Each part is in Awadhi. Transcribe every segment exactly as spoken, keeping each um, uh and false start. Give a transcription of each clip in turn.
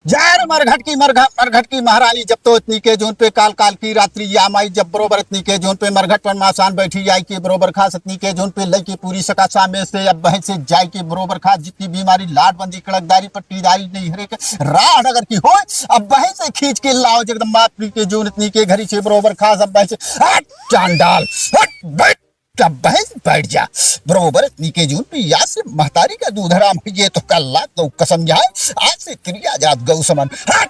जय रे मरघट की मरघ-, मरघट की महारानी, जब तो इतनी के जून पे काल काल की रात्रि या माई, जब बरोबर इतनी के जून पे मरघट पर मासान बैठी आई के बरोबर खास इतनी के जून पे लई की पूरी सका सामे से अब बहन से जाई के बरोबर खास जितनी बीमारी लाट बंदी कड़कदारी पट्टीदारी नहीं हरे के राह अगर की होय अब बहन से खींच के लाओ जगदम्बा इतनी के जून इतनी के घरी से बरोबर खास अब बहन से हट चांडाल हट बैठ जब भैंस बैठ जा बरोबर नीके जून पिया से महतारी का दूध हराम। ये तो कल्ला गौ कसम जाए, आज से क्रिया जात गौ समन। हट!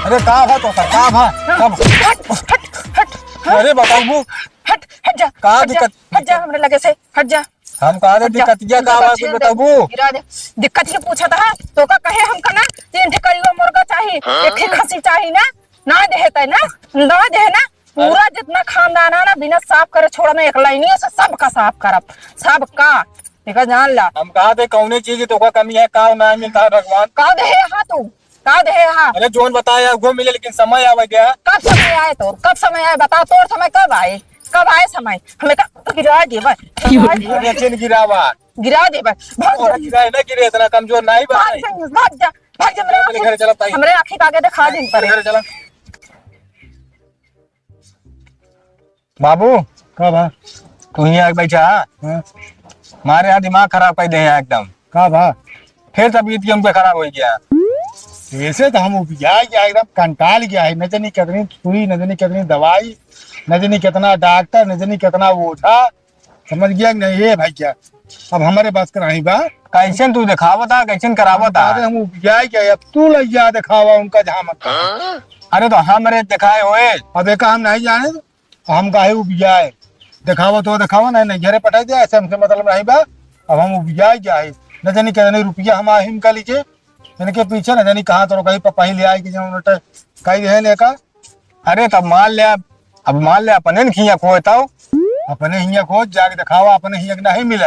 अरे का भा तो का भा? का भा? हट, हट, हट। अरे बताऊ हट, हट जा, का हट जा, दिक्कत? हट जा हमरे लगे से, हट जा। हम कहा दे हट जा। दिक्कतिया का बा, कुछ बताबू? गिरा दे। दिक्कत ही पूछत हा, तो का कहे हमका ना, तीन ठे करिया मुर्गा चाही, हाँ? एक ही खसी चाही ना, ना देहे तै ना, ना देहे ना, पूरा जितना खानदान है ना, बिना साफ करे छोड़ा ना, एक लाइनिया से सबका साफ करब, सबका। देखा जान ला। हम कहा दे कौने चीज तो का कमी है, का ना मिलता है भगवान। का देहे हा तू? का देहे हा? अरे जोन बताया, वो मिले, लेकिन समय आवे गया। कब समय आए तोर? कब समय आए? बता, तोर समय कब आए? कब आए समय? हमें का गिरा देबे, गिरा देबे। अरे जिन गिरावा। गिरा देबे। भाग जा। अरे गिराए ना गिरे, इतना कमजोर नहीं बा। भाग जा, भाग जा, भाग जा, मेरे पहले आँखी, घरे चला ताई। हमरे आँखी के आगे देखा दिन परे। घरे चला। बाबू, का बा? तू हियाँ आके बैठा, हाँ? हाँ। मारे यहाँ दिमाग खराब कर दे हैं एकदम। का बा? फिर तबीयत की हमको खराब हो गया। ऐसे तो हम उबिया गया, एकदम कंटाल गया है। न जानी कितनी सुई, न जानी कितनी दवाई, न जानी कितना डॉक्टर, न जानी कितना ओझा। समझ गया कि नहीं? ए भैया, अब हमरे बस का नहीं बा। कैसन तू देखावता, कैसन करावता? अरे हम उबिया गया, अब तू लइया देखावा उनका जहाँ मन करे। अरे तो हमरे देखाए होए। अब एका हम नहीं जाने, हम काहे उबियाए? देखावा तो देखावा, नहीं, नहीं, घरे पठाई दे, ऐसे हमसे मतलब नहीं बा। अब हम उबियाए गया है, न जानी कितने रुपया हम आहिम का लीजिए, इनके पीछे न जानी कहाँ तो कहीं पपाही ले आए कि जौन उनटे कही दे लेका। अरे तब मान ले, अब मान ले अपने न खिया खोए तब। अपने हिया खोज, जाके देखावा, अपने हिया के नहीं मिले।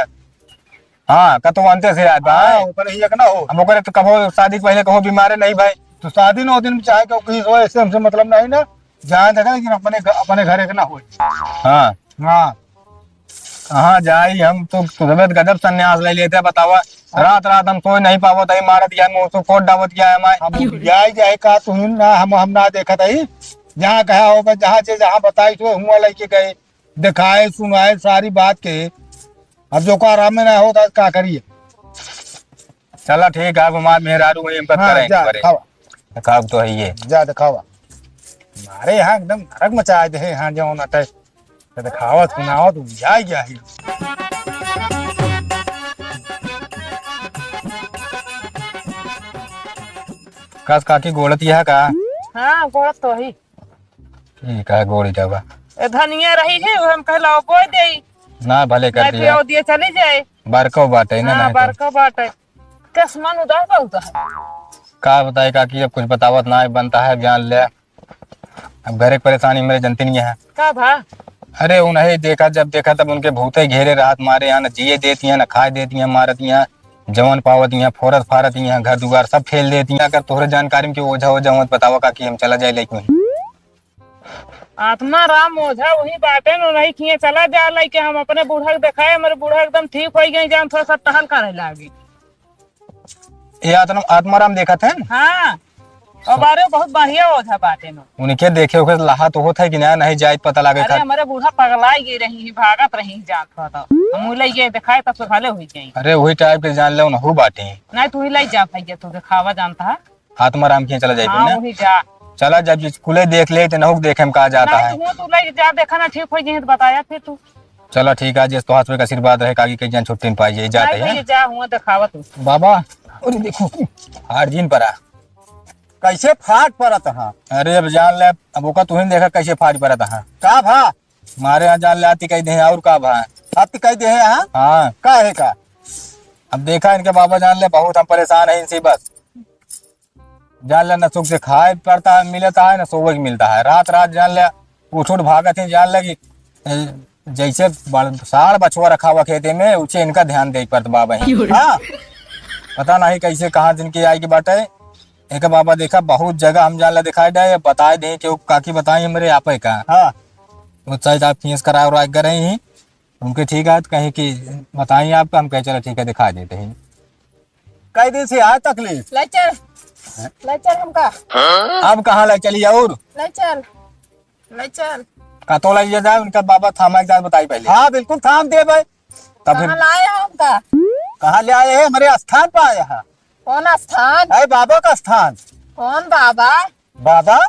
हाँ, का तो अंते से याद बा। हाँ, अपने हिया के ना हो। हम ओकरे तो कबो शादी के पहले कबो बीमारे नहीं भाई। तो शादी नौ दिन में चाहे क्यों कहीं हो, ऐसे हमसे मतलब नहीं ना। जहाँ देखा, लेकिन अपने घ-, अपने घरे के ना होई। हाँ। हाँ। कहाँ जाई हम तो, तो तबियत गजब संन्यास ले लेते, बतावा। रात रात हम सोए नहीं पावत हई, मारत गया, मुँह से कोट डावत गया है हमारे। हम जाई जाए का तू ही ना, हम, हम ना देखत हई। जहाँ कहा हो, बस जहाँ से, जहाँ बताई तो हुआ लेके गए, दिखाए, सुनाए सारी बात के। अब जो का आराम में ना होता, का करिए? चला ठीक है, अब हमार मेहरारू वही हमका हाँ, करें जा, करे। खावा। खाब तो है ये। जा दिखावा। हमारे यहाँ एकदम नरक मचा दे है, यहाँ जो ना तय। तो दिखावा, सुनावा, तू जा गया है। कस काकी गोड़त यह का? हाँ, गोड़त तो ही। ठीक है, गोड़ी जावा। ए, धनिया रही है, वो हम कहला, "ओ, गोई देई।" ना, भले कर नहीं, दिया। पियो दिए चली जाए। बरको बाटे ना, हाँ, नहीं तो। बरको बाटे। कस मन उदास बा उदास। का बताए काकी, अब कुछ बतावत ना है, बनता है, जान ले। अब घरे के परेशानी मेरे जनती नहीं है। का भा? अरे, उन्हें देखा, जब देखा तब उनके भूते घेरे रहत मारे, यहाँ न जिए देती हैं, न खाए देती हैं, मारती हैं, जवन पावती हैं, फोरत फारती हैं, घर दुआर सब फेल देती हैं। अगर तोहरे जानकारी में के ओझा ओझा होत, बतावा काकी, हम चला जाए लेकिन। आत्मा राम ओझा वही बाटे न, उन्हीं किए चला जा लइके हम अपने बूढ़ा के देखाए, हमरे बूढ़ा एकदम ठीक होइ गए, जान थोड़ा सा टहल करे लागे। ये आत्मा, आत्माराम देखत है न? हाँ। और बारे बहुत बढ़िया ओझा बाटे न। उनके देखे ओके लाहा तो होत है कि ना, नहीं जाए पता लागे अरे, खात। हमरे बूढ़ा पगलाई गई रही, भागत रही जान थोड़ा तो। हम लइके देखाए तब तो भले हुई जाए। अरे वही टाइप के जान ले उनहु बाटे। नहीं, तू ही लइ जा भैया, तू देखावा जानता है। आत्माराम के यहाँ चला जाई हाँ, फिर ना? वही जा। चला, जब स्कूले देख ले, तो नहुक देखे में का जाता नहीं, है। तू, तू ले जा, देखा ना, ठीक हो जाए तो बताया फिर तू। चला, ठीक है, जिस तो हाथ में का आशीर्वाद रहे, काकी के जान छुट्टी न पाई जाए, जाते नहीं, हैं। ये जा, हुआ दिखावा तू। बाबा, अरे देखो, हार जीन परा। कैसे फाट परत हा? अरे, अब जान ले, अब ओका तुहिन देखा, कैसे फाट परत हा। का भा? मारे यहाँ जान ले, आती कही दे, और का भा? आती कही दे, हाँ? हाँ। का है का? अब देखा, इनके बाबा जान ले, बहुत हम परेशान हैं इनसे बस। जान ले, न सुख से खाए पड़ता है, मिलता है, न सोवे के मिलता है। रात रात जान ले, उठ उठ भागत हैं, जान ले कि, ए, जैसे बड़-, साढ़ बछुआ रखा हुआ खेते में, उसे इनका ध्यान दे पड़त बा बहिन। हाँ? पता नहीं कैसे कहाँ दिन के आई के बाटे। एक बाबा देखा, बहुत जगह हम जान ला दिखाई दे, बताए दे कि वो काकी बताई हमरे आपे का। हाँ। वो शायद आप केस कराए और आगे रही हैं, उनके ठीक है, तो कहीं कि बताई आपका, हम कहे चलो ठीक है, दिखा देते हैं। कई दिन से है तकलीफ। ले चल, ले चल हमका। अब कहाँ ले चली और? ले चल, ले चल। का तो ले जाए, उनका बाबा थामा के साथ बताई पहले। हाँ, बिल्कुल थाम दे भाई। तब फिर कहाँ लाए हो हमका? कहाँ ले आए हैं? हमारे स्थान पे आया है। कौन स्थान? अरे बाबा का स्थान। कौन बाबा? बाबा?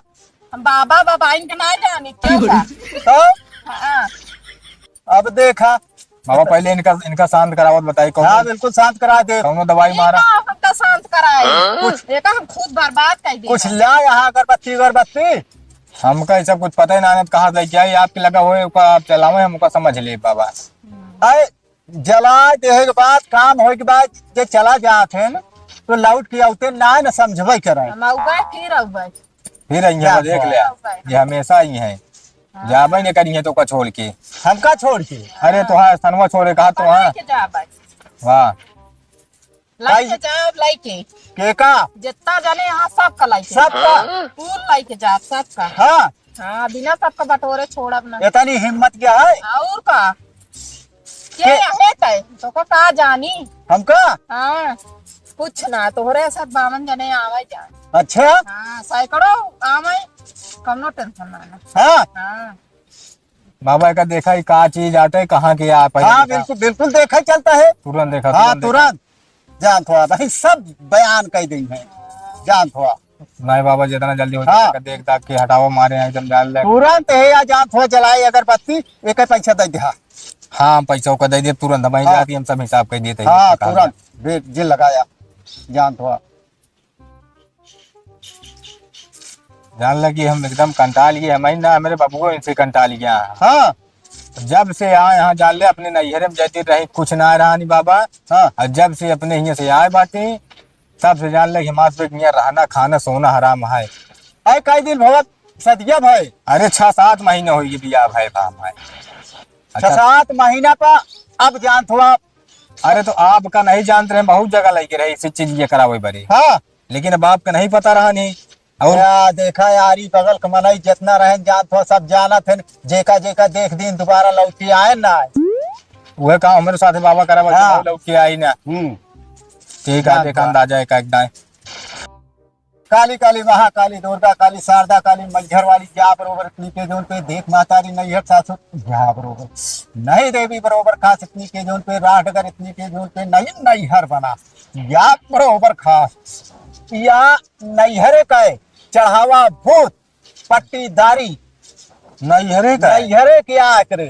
हम बाबा, बाबा इनका ना जानी, क्या था? तो? हाँ। अब देखा। बाबा, पहले इनका, इनका शांत करावत बताई, कौनो हाँ, बिल्कुल शांत करा दे। कौनो दवाई ये मारा। का हमका शांत कराए? कुछ एका हम खुद बर्बाद कर दे। कुछ ला यहाँ अगरबत्ती, अगरबत्ती। हमका ये सब कुछ पता ही ना, नहीं तो कहाँ से लेके आई, आपके लगा होए, ओका आप चलावे, हम ओका समझ ले बाबा। अरे, जला देहे के बाद, काम होए के बाद, जे चला जात है ना, तो लौट के आउते ना, न समझबे करे। हम आउबे, फिर आउबे। फिर आई है, जा देख ले, बाबा। ये हमेशा ही है। हाँ। जाबे न करी है तो का छोड़ के। हमका छोड़ के? अरे, तो हाँ, सनवा छोड़े कहा तो हाँ। लेके जाबे। वाह। लेके भाई। जाब, लेके। के का? जितना जने यहाँ सबका लेके। सबका? कुल लेके जाब, सबका। हाँ। हाँ, बिना सबका बटोरे छोड़ब ना। इतनी हिम्मत क्या है? और का? के के? रहे तय? तोका का जानी? हमका? हाँ, कुछ ना, तोहरे सब बावन जने आवे जाए। अच्छा? हाँ, सैकड़ों आवे, कौनो tension ना ना। हाँ? हाँ। बाबा का देखा ही का चीज आटे, कहाँ के आप है हाँ, देखा। बिल्कुल, बिल्कुल देखा ही चलता है। तुरंत देखा, हाँ, तुरंत देखा। तुरंत। जान थोड़ा भाई, सब बयान कह दी है। जान थोड़ा। नहीं बाबा, जितना जल्दी हो हाँ। सके देख दाख के हटावा, मारे हैं एकदम जान ले। तुरंत है या जान थोड़ा जलाए अगरबत्ती, एक पैसा दे दे। हाँ। हाँ, हम पैसा ओका दे दे तुरंत, हम हाँ। जाती हम सब हिसाब कर देते हैं, हाँ, निकाल तुरंत। दे। बे-, जे लगाया, जान थोड़ा। जान ले कि हम एकदम कंटाल गए, हम ही ना, मेरे बबुओ इनसे कंटाल गया। हाँ। जब से आए यहाँ जान ले अपने नैहरे में जैसे रही, कुछ ना रहा नहीं बाबा। हाँ। और जब से अपने हियाँ से आए बाटे, तब से जान ले कि हमारे पे हियाँ रहना, खाना, सोना हराम है। अरे कई दिन भवत सदिया भाई? अरे छह सात महीना होई गए बियाह भाई बा हमारे। छह अच्छा। सात महीना पर अब जान थोड़ा। अरे तो आपका नहीं जानते रहे, बहुत जगह लेके रहे इसी चीज ये करावे बरे। हाँ। लेकिन अब आपका नहीं पता रहा नहीं। और या देखा यार, ई बगल के मनई जितना रहन जान थो, सब जानत हन, जेका जेका देख दिन दोबारा लौट के आए ना आए। वह काम हमारे साथ बाबा करा, हाँ। लौट के आई ना। हम्म। ठीक है, जान देखा थो। अंदाजा है का एक दाएं। काली काली महाकाली दुर्गा काली शारदा काली मैहर वाली, जा बरोबर इतनी के जोन पे देख माता री नैहर सासुर, जा बरोबर नहीं देवी बरोबर खास इतनी के जोन पे राठगर इतनी के जोन पे नहीं नैहर बना, या बरोबर खास या नैहरे का है, चढ़ावा भूत, पट्टीदारी। नैहरे का है? नैहरे के आया करे।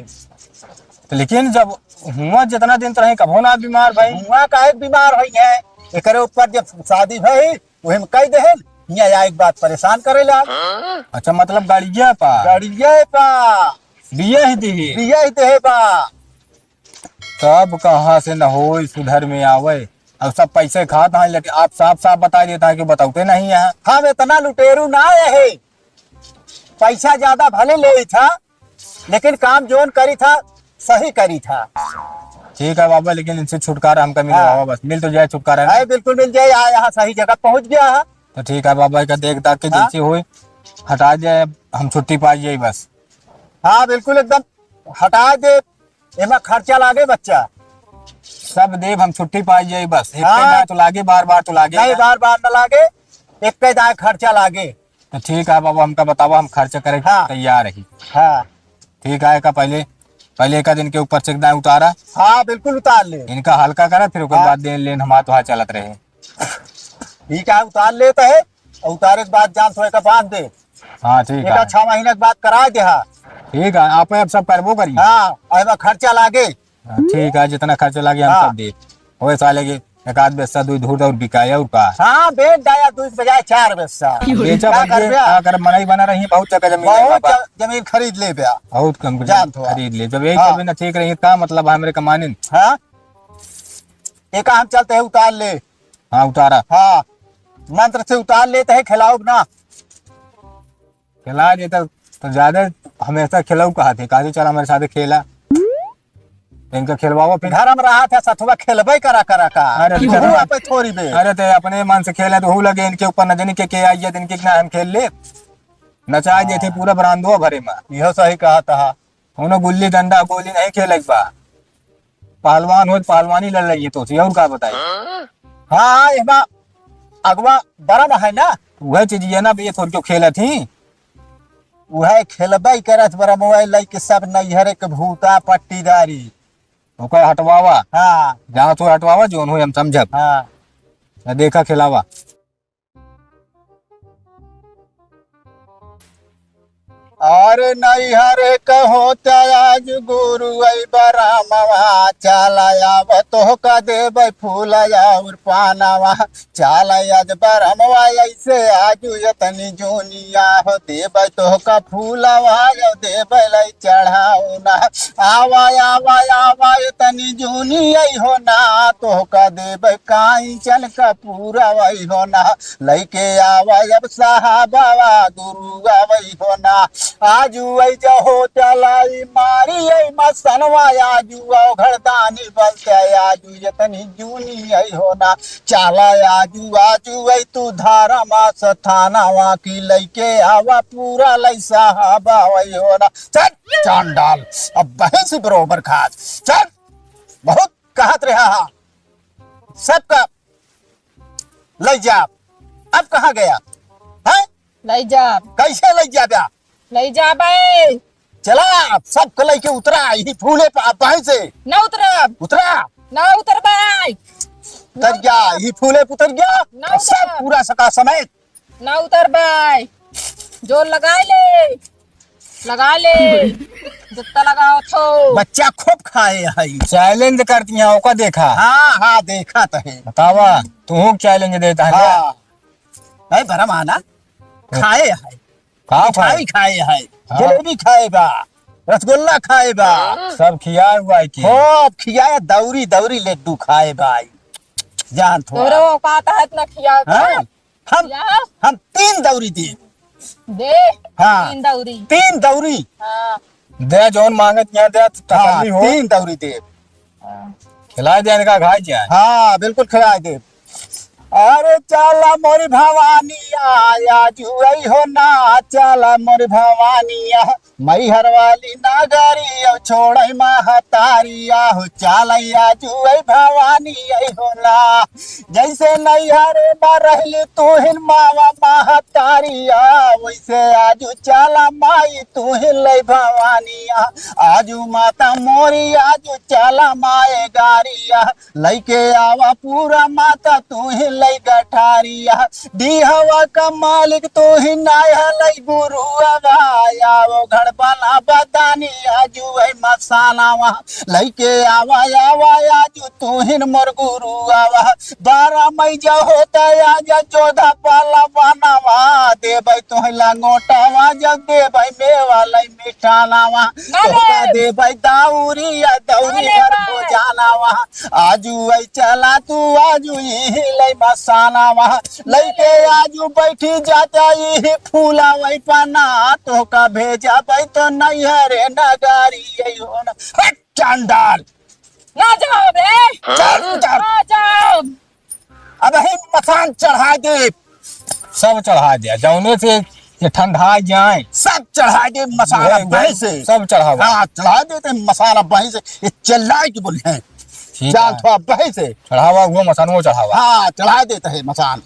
तो लेकिन जब हुआ जितना दिन तो रहे, कभो ना बीमार भाई। हुआ काहे बीमार होई है? एकरे ऊपर जब शादी भई, वही में कह देहन, हियाँ आए के बाद परेशान करे लाग। अच्छा, मतलब गड़िया पा? गड़िया पा। बिया ही दी? बिया ही देहे बा। तब कहाँ से न होई सुधर में आवे। अब सब पैसे खात हैं, लेकिन आप साफ साफ बता देता है कि बताते नहीं है। हम इतना लुटेरू ना है, पैसा ज्यादा भले ले था, लेकिन काम जोन करी था, सही करी था। ठीक है बाबा, लेकिन इनसे छुटकारा हमका मिले हाँ। बाबा, बस मिल तो जाए छुटकारा। है, बिल्कुल मिल जाए, आ, यहाँ सही जगह पहुँच गया है। तो ठीक है बाबा, का देख दाख के हाँ। जैसे होई, हटा जाए, हम छुट्टी पा जाए बस। हाँ, बिल्कुल एकदम हटा दे। एमा खर्चा लागे बच्चा? सब देब, हम छुट्टी पाई जाई बस। एक हाँ। बार तो लागे, बार बार तो लागे नहीं, ना। बार बार ना लागे, एक दाए खर्चा लागे। तो ठीक है बाबा, हमका बतावा, हम खर्चा करे हाँ। तैयार रही। हाँ। ठीक है, का पहले, पहले एक दिन के ऊपर से एक दाए उतारा। हाँ, बिल्कुल उतार ले। इनका हल्का करा, फिर ओकर हाँ। बाद दे लेन हमार तो हाँ चलत रहे। ठीक है, उतार लेता है, और उतारे के बाद जान थोड़ा का बांध दे। हाँ, ठीक एका है। छह महीना के बाद करा दे, हाँ। ठीक है, आप अब सब करबो करी। हाँ, और एमा खर्चा लागे। हाँ, ठीक है, जितना खर्चा लागे हम हाँ। सब दे। ओए साले के एक आध बेस्सा दूध धूर और बिकाया और का। हाँ, बेच दाया दूध बजाय चार बेस्सा। बेचा का बन के, करबे? का कर, मनई बना रही, बहुत जगह जमीन बहुत है बाबा। ज-, जमीन खरीद ले बे। बहुत कम जान थोड़ा। खरीद ले। जब यही हाँ। सब ना ठीक रही, का मतलब है हमरे कमाने? हाँ, एका हम चलते हैं उतार ले। हाँ, उतारा। हाँ, मंत्र से उतार लेते हैं, खिलाओ ना। खिला देता तो ज्यादा हमेशा खिलाऊ कहा थे, कहा थे, "चल हमारे साथ खेला।" इनका खेलवावा फिर। घर में रहा था सथवा खेलबे करा करा का। अरे तू तेरा आपे थोड़ी बे। अरे ते अपने मन से खेले तो हु लगे इनके ऊपर न जाने के, के आई है इनके ना हम खेल ले। नचाए देते हाँ। पूरा बरांदो भरे में। इहो सही कहा था। कोनो गुल्ली डंडा गोली नहीं खेले के बा। पहलवान हो तो पहलवानी लड़ रही है तो और का बताई। हाँ, हाँ, एक बार अगवा बरम है ना। वह चीज ये ना बे थोड़ी क्यों खेलत ही। वह खेलबे करत बरम वह लइके सब नैहरे के भूता पट्टीदारी। ओकर हटवावा। हाँ। जहाँ तो हटवावा जोन हो हम समझब। हाँ। आ देखा खेलावा। अरे नैहर कहो त आज गुरु आई बरामवा, चल आव तोहका देबै फूल और पानवा। चल आज बरामवा ऐसे आजु यतनी जूनिया हो, देबै तोहका फूलवा और देबै लै चढ़ाउना। आवा, आवा, आवा, यतनी जूनी आई हो ना, तोहका देबै कांचन का पूरा आई हो ना। लइके आवा अब साहबावा गुरु आवै हो ना। आजु आई जहो चलाई मारी आई मसनवा, आजु आओ घरदानी बलते, आजु यतनी जूनी आई हो ना। चाला आजु, आजु आई तू धारा मा स्थानवा की लइके आवा पूरा लै साहबावा आई हो ना। चल चांडाल, अब बहन से बरोबर खात। चल, बहुत कहत रहा हा। सबका लै जाब। अब कहाँ गया? हैं? लै जाब। कैसे लै जाब या? लै जाब ए। चला, सबके लइके उतरा, यही फूले पे आप बाहें से। ना उतरब। उतरा। ना उतरब ए। उतर गया, यही फूले पे उतर गया। ना और सब उतरब। पूरा सका समेत। ना उतरब ए। जोर लगा ले। लगा ले। जितना लगाओ थो। बच्चा खूब खाए है। Challenge करती हैं, ओका देखा। हाँ, हाँ, देखा तो है। बतावा, तू challenge देता है। हाँ। नहीं, भरम आना। खाए है। का मिठाई खाए? खाए है। हाँ। जलेबी खाए बा। रसगुल्ला खाए बा। सब खियाए हुआ है कि? हो, खियाए, दौरी, दौरी लड्डू खाए बा। जान थोड़ा। तोरे औकात है इतना खियाए का? हाँ। हम, या? हम तीन दौरी देब। दे। हाँ। तीन दौरी। तीन दौरी। हाँ। दे, जौन मांगत यहाँ दे, हाँ, तसल्ली हो। तीन दौरी देब। हाँ। खिलाए दे इनका, खाए जाए। हाँ, बिल्कुल खिलाए देब। अरे चला मोरी भवानी आ, आजु आई हो ना, चला मोरी भवानी आ। मैहर वाली नगरी अब छोड़ै महतारी, आहो चालै आजु ऐ भवानी ऐ होला। जैसे नैहरे मा रहली तुहिन मावा महतारी, आ वैसे आजु चाला माई तुहिन लै भवानी, आ आजु माता मोरी आजु चाला माए गारी, आ लैके आवा पूरा माता तुहिन लै गठारिया, दिहवा का मालिक तुहिन आया लै गुरुआवा, आवो घड़ बना बदानी आजु ऐ मसानावा, लैके आवा आवा आजु तुहिन मोर गुरुआवा, बारह मई जो होता आजा चौदह पाला बनावा, देबै तुहिन लंगोटावा जब देबै मेवा लै मिठानावा, ना रे। तोहका देबै दाउरी या दौरी ना रे हर भाई। भोजानावा। आजु ऐ चला तू, आजु इही लै मसानावा। लैके आजु बैठी जाता इही फूला वै पना। तोहका भेजा बै तो नैहरे नगारी ऐ होना। हट चांडाल। ना जाओ बे। चल, चल। ना जाओ। अबहीं मसान चढ़ाइ दे। सब चढ़ाइ दे, जौने से ये ठंडा जाए। सब चढ़ाइ दे मसान ये, अबहीं ये से। सब चढ़ावा। हाँ, चढ़ाइ देते हैं मसान अबहीं से। ये चिल्लाए के बोले हैं। ठीक जान है। तो अबहीं से। चढ़ावा, वो मसान वो चढ़ावा। हाँ, चढ़ाइ देते हैं मसान।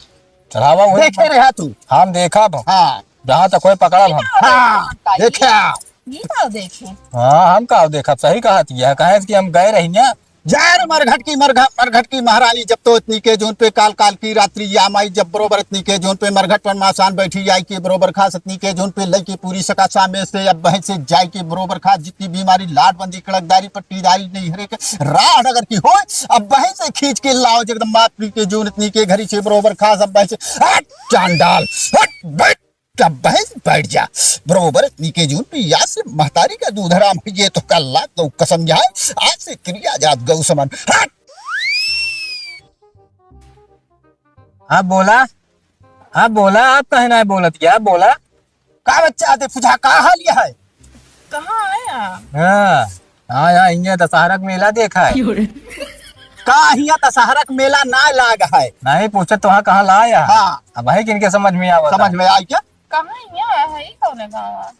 चढ़ावा, वो देखे रहा तू। हम देखा तो। हाँ। जहाँ तक कोई पकड़ल हम। हाँ, देखा। ये का देखे? हाँ, हम का देखब, सही कहत यह, कहे कि हम गए रही ना। जय रे मरघट की, मरघ-, मरघट की महारानी, जब तो इतनी के जून पे काल काल की रात्रि या माई, जब बरोबर इतनी के जून पे मरघट पर मासान बैठी आई के बरोबर खास इतनी के जून पे लई की पूरी सका सामे से अब बहन से जाई के बरोबर खास जितनी बीमारी लाट बंदी कड़कदारी पट्टीदारी नहीं हरे के राह अगर की हो अब बहन से खींच के लाओ जगदम्बा इतनी के जून इतनी के घरी से बरोबर खास अब बहन से हट चांडाल हट बैठ अब बहन बैठ जा। बरोबर नीके जून पिया से महतारी का दूध हराम है, ये तो कल्ला गौ कसम जाए, आज से क्रिया जात गौ समान। हट! आप बोला, आप बोला, आप कहे ना बोलत या, बोला। का बच्चा आते पूछा, का हाल यह है? कहाँ आया? हाँ। हाँ, यहाँ इहाँ दशहरा क मेला देखा है। का हियाँ दशहरा क मेला ना लाग है? नहीं, पूछत तो हाँ कहाँ लाया है? हाँ। अब है किनके समझ में आवत है? समझ में आई क्या? कहाँ हियाँ आया है? ई कौने गाँव है?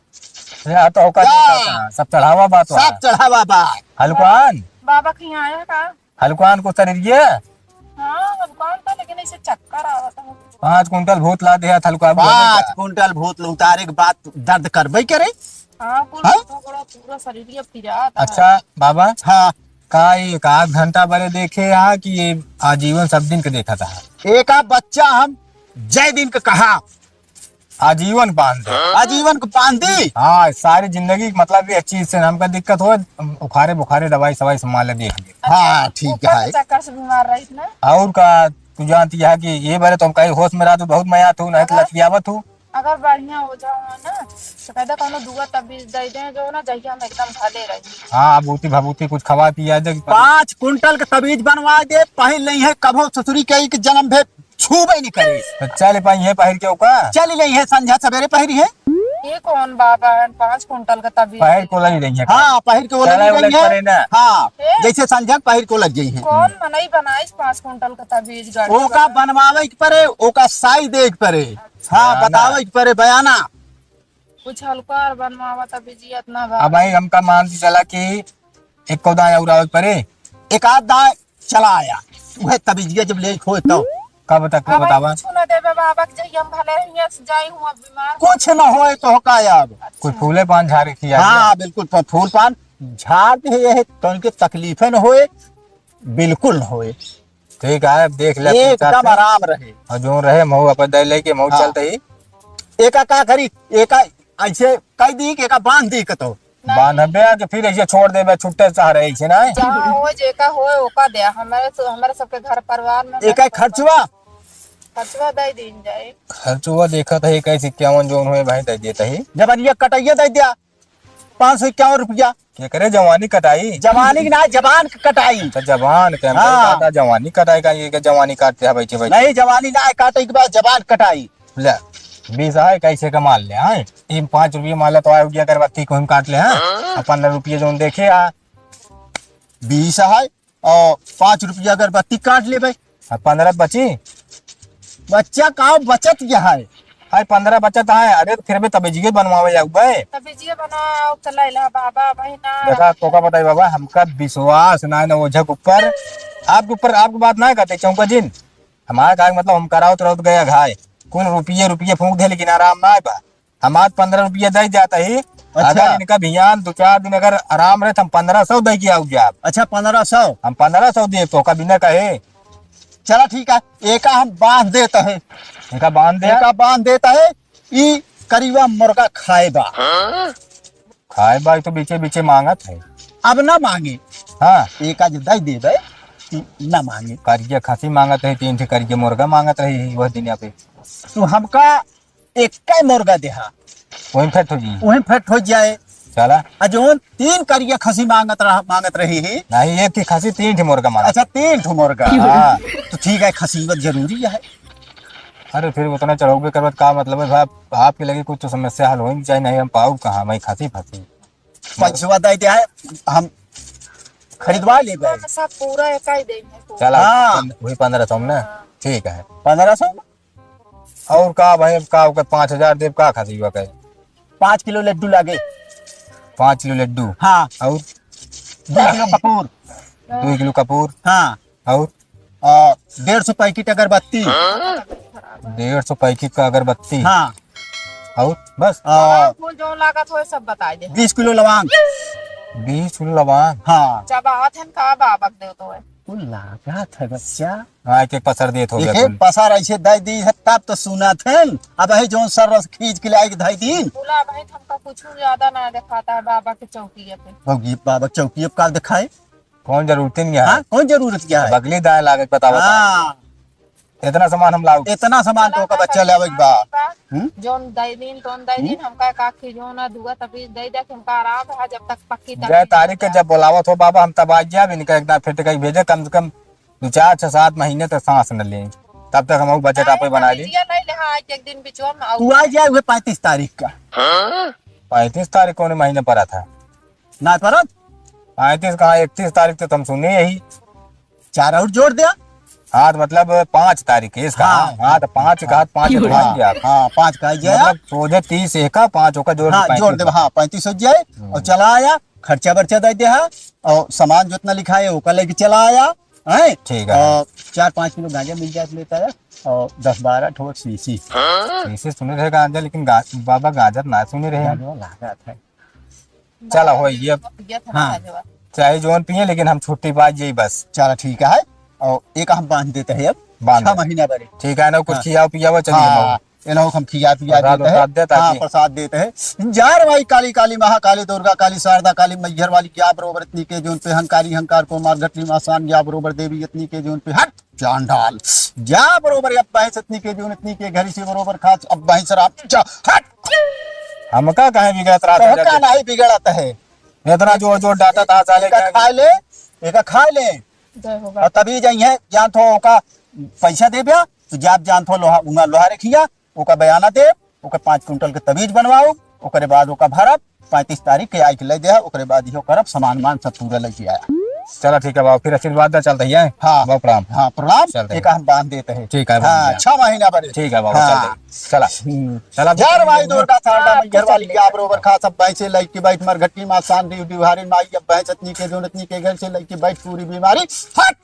यहाँ तो होका या। देखा था, सब चढ़ावा बा तो सब है। चढ़ावा बा। हलकवान? बाबा के यहाँ आया का? हलकवान को शरीर ये? हाँ, हलकवान था, लेकिन ऐसे चक्कर आवत है। पाँच कुंटल भूत ला दे हलकवा बोले पाँच का? कुंटल भूत उतारे के बाद दर्द करबे करे। हाँ, कुल हाँ? पूरा, पूरा शरीर ये पिरात है। अच्छा बाबा। हाँ। का एक आध घंटा बरे देखे हा कि ये आजीवन सब दिन के देखा था? एक आध बच्चा हम जय दिन के कहा। आजीवन बांध दे। आजीवन के बांध दी। हाँ, सारी जिंदगी मतलब ये चीज से हमका दिक्कत हो, उखारे बुखारे दवाई सवाई संभाल ले देख ले। हाँ, ठीक ऊपर है। के चक्कर से बीमार रही ना। और का, तू जानती है कि ये बारे तो हम कहीं होश में रहत हूँ, बहुत मया थू, नहीं तो अगर लतियावत हूँ। अगर बढ़िया हो जाओ ना, तो कहते कौनो दुआ तबीज दे दें जो ना, जहिया हम एकदम भले रही। हाँ, भभूति भभूति कुछ खवा पिया दे। पाँच कुंटल के तबीज बनवा दे, पहिर लइहे, कभो ससुरी के एक जन्म भे छूबे नहीं करे। तो चल पाई है पहिर के ओका? चल लइहे, संझा सवेरे पहिरी है। ये कौन बाबा है, पाँच कुंटल का तबीज पहिर को लग रही है। हाँ, पहिर के वो चला लग उलट रही है। पड़े ना। हाँ, ए? जैसे संझा पहिर को लग गई है। कौन मनई बनाइस पाँच कुंटल का तबीज गढ़ ओका के? बनवावे के परे, ओका साई दे के परे। हाँ, बयाना। बतावे के परे, बयाना। कुछ हल्का और बनवावा तब जी इतना बा। अब भाई हमका मान के चला कि एक को दाएं और आवे के परे। एक आध दाएं चला आया। उहे तबीजिया जब ले खोए तब। कब तक अब बतावा? कुछ ना देबे बाबा के, जइया हम भले रहिया से जाई हुआ बीमार। कुछ न होए तो का अब? अच्छा। कोई फूले पान झारे खिया हाँ, दिया? बिल्कुल, फ-, फूल पान झार दे, ये है, तो उनके तकलीफे न होए, बिल्कुल न होए। ठीक है, अब देख ले, एकदम आराम रहे। और जो रहे, महू अपन दे लेके महू हाँ। चलते ही। एका का करी, एका ऐसे कह दी कि एका बांध दी कतो। बांधबे के फिर ऐसे छोड़ देबे, छुट्टे चाह रहे ऐसे ना। जहाँ हो, जेका हो, ओका दे। हमारे तो, हमारे सबके घर परिवार में एका खर्चवा? खर्चवा दे दीन जाए। खर्चवा देखत है, इक्कीस इक्यावन जोन हुए भाई, दे देता ही। जब ये कटैया दे दिया, पाँच सौ इक्यावन रुपया। के करे जवानी कटाई? जवानी की ना, जबान क कटाई। अच्छा, जबान के, हम हाँ। कहता जवानी कटाई का, ये के जवानी काटते हैं बैठे बैठे? नहीं, जवानी ना काटे के बाद जबान कटाई। ले, बीस है, कैसे का माल ले, हाँ? ये पाँच रुपये माला तो आए, अगरबत्ती को हम काट ले, हाँ? हाँ। अब पन्द्रह रुपये जोन देखे, आ। बीस है, और पाँच रुपया अगरबत्ती काट ले भाई। अब पन्द्रह बची? बच्चा का बचत क्या है? अरे पन्द्रह बचत है, अरे तो फिर भी तबीजिए बनवावे जाऊ बे। तबीजिए बनाओ, चला इला बाबा, भाई ना। देखा, तोका बताई बाबा, हमका विश्वास ना है ना ओझा के ऊपर। आपके ऊपर, आपकी बात ना कहते चौंका जिन। हमारा का मतलब हम करावत रहत गया घाय। कुल रुपये, रुपये फूंक दे, लेकिन आराम ना आए बा। हम आज पन्द्रह रुपया दे जाता ही। अच्छा। अगर इनका भियान दो चार दिन अगर आराम रहे तो हम पन्द्रह सौ दे के आऊ जाब। अच्छा, पन्द्रह सौ? हम पन्द्रह सौ दे तो कभी न कहे। चला ठीक है, एका हम बांध देता है। एका बांध दे। एका बांध देता है, ई करीबा मुर्गा खाए बा। खाए बा तो बीचे बीचे मांगत है। अब ना मांगे। हाँ। एका जो दे देबे, ई ना मांगे। करिया खसी मांगत है, तीन ठे करिया मुर्गा मांगत रही है वह दिन यहाँ पे। तू हमका एक्कै मुर्गा देहा। वहीं फिट हो जाई। वहीं फिट हो जाए। चला। आ जौन तीन करिया खसी मांगत रहा, मांगत रही ही। नहीं, एक ही खसी तीन ठे मुर्गा मांगत। अच्छा, तीन ठो मुर्गा। हाँ। तो ठीक है, खसी बहुत जरूरी है। अरे फिर उतना चढ़ौबे करबत का मतलब है साहब, आपके लगे कुछ तो समस्या हल होई चाहे नहीं, हम पाऊ कहाँ, मैं खसी फंसी। पैसवा दे दे है, हम खरीदवा लेबे। हाँ, सब पूरा एका ही देंगे तो। चला, हाँ। पन-, वही पन्द्रह सौ में ना? हाँ। ठीक है। पन्द्रह सौ? और का भाई, अब का ओकर पाँच हजार देब, का खातिर बा कहे? पाँच किलो लड्डू लागे। पाँच किलो लड्डू? हाँ। और? दो किलो कपूर। दो किलो कपूर? हाँ। और? आ, डेढ़ सौ पैकेट अगरबत्ती। डेढ़ सौ पैकेट का अगरबत्ती? हाँ। और? बस? आ, फूल जो लागत होए, सब बताई दे। बीस किलो लवांग। बीस किलो लवांग? हाँ। जब आवत हन का बाबक देव तो है। कुल लागत है बच्चा। हाँ, एक एक पसर देत हो गया देखे, कुल। पसर ऐसे दे दी है, तब तो सुनत है। अब है जौन सर रस खींच के लाई के धई दीन। बोला भाई, हमका कुछ ज्यादा ना दिखाता है बाबा के चौकिया पे। बाबा, बाबा चौकिया पे का दिखाए? कौन जरूरत नहीं है? हाँ, कौन जरूरत क्या है? बगली दाएं लागत बतावा। हाँ। इतना सामान हम लाऊ। इतना सामान तो ओका बच्चा ले आवे के बा। हम्म? जौन दे दीन, तौन दे दीन, हम्म? हमका एक आखी जो ना दुआ तबीज दे दे, हमका आराम रहा जब तक पक्की जय तबीज तारीख के ना जब बोलावत हो बाबा, हम तब आ जाब, इनका एक दार फिट कई भेजे, कम से कम दो, चार, छह, सात महीने तक सांस न लें, तब तक हम बजट आपे बना ली। तबीजिया नहीं ले, हाँ, आज एक दिन बिचवा में आऊ। तू आ जाए हुए पैंतीस तारीख का। पैंतीस तारीख कौन महीने पड़ा था? ना परत? पैंतीस कहाँ, इकतीस तारीख तो तुम सुने यही। चार और जोड़ दिया। हाँ, तो मतलब पाँच तारीख है इसका। हाँ। हाँ, तो पाँच का, हाँ। पाँच जोड़ दिया। हाँ, पाँच का ही जाया। मतलब सोझे तीस एक का, पाँच ओका जोड़ के हाँ, जोड़ पैंतीस दे, हाँ, पैंतीस हो जाए। हम्म। और चला आया, खर्चा बर्चा दे दे, हाँ, और सामान जितना लिखा है, ओका लेके चला आया, हैं? ठीक है। और चार पाँच किलो गांजा मिल जाए तो लेता है, और दस बारह ठो शीशी। शीशी सुने रहे गांजा, लेकिन गा-, बाबा गांजा ना सुने रहे। गांजा लागत है। चला, हो, ये ये था ना हाँ। राजवा। चाहे जौन पिए, लेकिन हम छुट्टी पा जाई बस। चला, ठीक है। और एक हम बांध देते हैं अब। बांध छह दे। महीना बरे। ठीक है ना, कुछ हाँ। खियाओ पियाओ, चलिए हाँ, मऊ। ये लोग हम खिया पिया प्रसाद देते हैं। वरसाद देता हाँ, जी। प्रसाद देते हैं। जा रे भाई, काली, काली, महाकाली, दुर्गा काली, शारदा काली, मैहर वाली, क्या बरोबर इतनी के जोन पे हंकारी, हंकार को मार घटनी मासान, क्या बरोबर देवी इतनी के जोन पे हट। चांडाल। जा बरोबर, अब भैंस इतनी के जून इतनी के घरी से बरोबर खास, अब भैंस राम जा, हट। हमका काहे बिगड़त रहा तो था का जब? नहीं बिगड़त है। इतना जोर जोर डांटा था साले एका का। खा ले, एका खा ले। जय हो और बाबा। तभी जाइए, जान थो ओका पैसा देब्या, तो जाब जान थो लोहा, उंगा लोहा रखिया, ओका बयाना दे, ओका पाँच कुंटल के तबीज बनवाओ, ओकरे बाद ओका भरब, पैंतीस तारीख के आई के ले दे, ओकरे बाद इहो करब, सामान मान सब पूरा लेके आया। चला ठीक है बाबू, फिर आशीर्वाद दा, चलते ही हैं। हाँ। बाबू प्रणाम। हाँ, प्रणाम। चलते हैं। एक हम बांध देते हैं। ठीक है, हाँ, बांध दिया। छह महीना बड़े। ठीक है बाबू, हाँ। चलते हैं। चला। हम्म। चला। यार भाई, दुर्गा शारदा हाँ, मैहर वाली चलिए। क्या बरोबर खा सब भैंसे लइके बैठ मर घटी माँ शांति उठी हारिन माई, अब भैंस इतनी के जोन इतनी के घर से लइके बैठ पूरी बीमारी। हट।